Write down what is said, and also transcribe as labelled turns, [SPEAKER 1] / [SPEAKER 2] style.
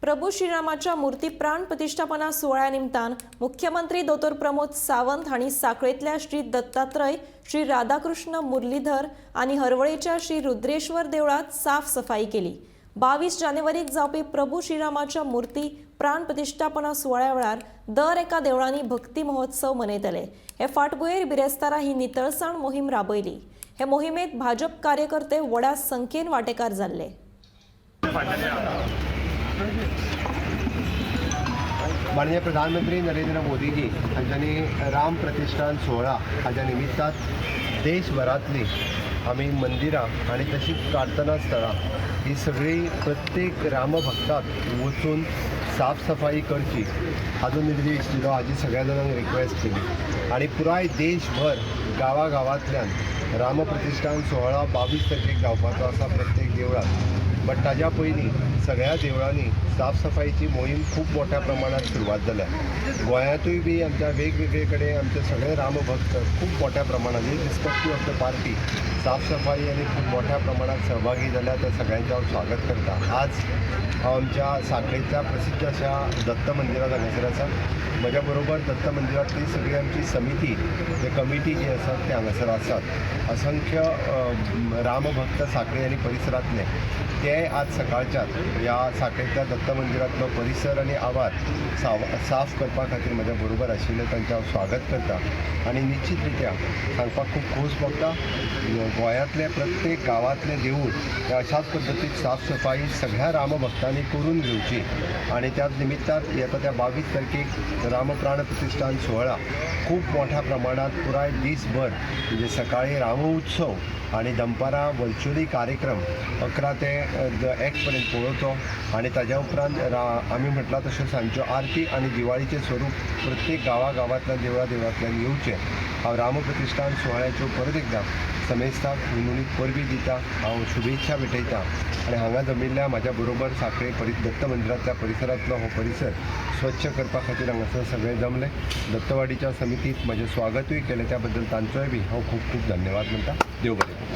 [SPEAKER 1] प्रभू श्रीरामाच्या मूर्ती प्राण प्रतिष्ठापना सुवाळ्या निमतान मुख्यमंत्री दोतोर प्रमोद सावंत हांणी सांखळेंतल्या श्री दत्तात्रय, श्री राधाकृष्ण मुरलीधर आनी हरवळेच्या श्री रुद्रेश्वर देवळात साफ सफाई केली. 22 जानेवारीक जावपी प्रभू श्रीरामाच्या मूर्ती प्राण प्रतिष्ठापना सुवाळ्या वेळार दर एका देवळांनी भक्ती महोत्सव मनयतले. हे फाटभुंयेर बिरेस्तारा ही नितळसाण मोहीम राबयली. हे मोहिमेत भाजप कार्यकर्ते व्हडा संख्येन वांटेकार जाल्ले.
[SPEAKER 2] माननीय प्रधानमंत्री नरेंद्र मोदीजी हांच्यांनी राम प्रतिष्ठान सुवाळा हाज्या निमित्तान देशभरांतली आमी मंदिरां आनी तशींच प्रार्थना स्थळां ही सगळीं प्रत्येक रामभक्ताक वचून साफ सफाई करची हाजो निर्देश दिलो, हाजी सगळ्या जाणांक रिक्वेस्ट केली आनी पुराय देशभर गांवागांवांतल्यान रामप्रतिष्ठान सुवाळा 22 तारखेक जावपाचो आसा प्रत्येक देवळांत. बट ताज्या पयलीं सगळ्या देवळांनी साफसफाईची मोहीम खूब मोठ्या प्रमाणात सुरवात जाल्या. गोंयांतूय बी आमच्या वेगवेगळे कडेन आमचे सगळे रामभक्त खूब मोठ्या प्रमाणात, इरिस्पेक्टीव ऑफ the party, साफसफाई आनी खूब मोठ्या प्रमाणात सहभागी जाल्या. त्या सगळ्यांचें हांव स्वागत करता. आज हांव आमच्या सांखळेच्या प्रसिद्ध अशा दत्त मंदिरात हांगासर आसा. म्हज्या बरोबर दत्त मंदिरांतली सगळी आमची समिती, जे कमिटी जी आसात ते हांगासर आसात. असंख्य रामभक्त सांखळी आनी परिसरांतले ते आज सकाळच्याच ह्या सांखळेच्या दत्त मंदिरांतलो परिसर आनी आवार साफ करपा खातीर म्हज्या बरोबर आशिल्ले. तांचें हांव स्वागत करता आनी निश्चित रित्या सांगपाक खूब खोस भोगता, गोंयांतले प्रत्येक गांवांतलें देवूळ हे अशाच पद्दतीन साफ सफाई सगळ्या रामभक्तांनी करून घेवची आनी त्या निमित्तान येता त्या 22 तारखेक रामप्राण प्रतिष्ठान सुवाळा खूब मोठ्या प्रमाणात पुराय दीसभर, म्हणजे सकाळी रामोत्सव आनी दनपारां वर्च्युअली कार्यक्रम 11 ते 1 पर्यंत पळोवचो आनी ताज्या उपरांत आमी म्हटलां तश्यो सांजच्यो आरती आनी दिवाळीचें स्वरूप प्रत्येक गांवागांवांतल्यान, देवळा देवळांतल्यान येवचें. हांव रामप्रतिष्ठान सुवाळ्याच्यो परत एकदां समेस्ताक हुनहुनीत परबीं दिता, हांव शुभेच्छा भेटयता आनी हांगा जमिल्ल्या म्हाज्या बरोबर सांखळे दत्त मंदिरांतल्या परिसरांतलो हो परिसर स्वच्छ करपा खातीर हांगासर सगळे जमले. दत्तवाडीच्या समितीत म्हजें स्वागतूय केलें, त्या बद्दल तांचोय बी हांव खूब खूब धन्यवाद म्हणटा. देव बरें करूं.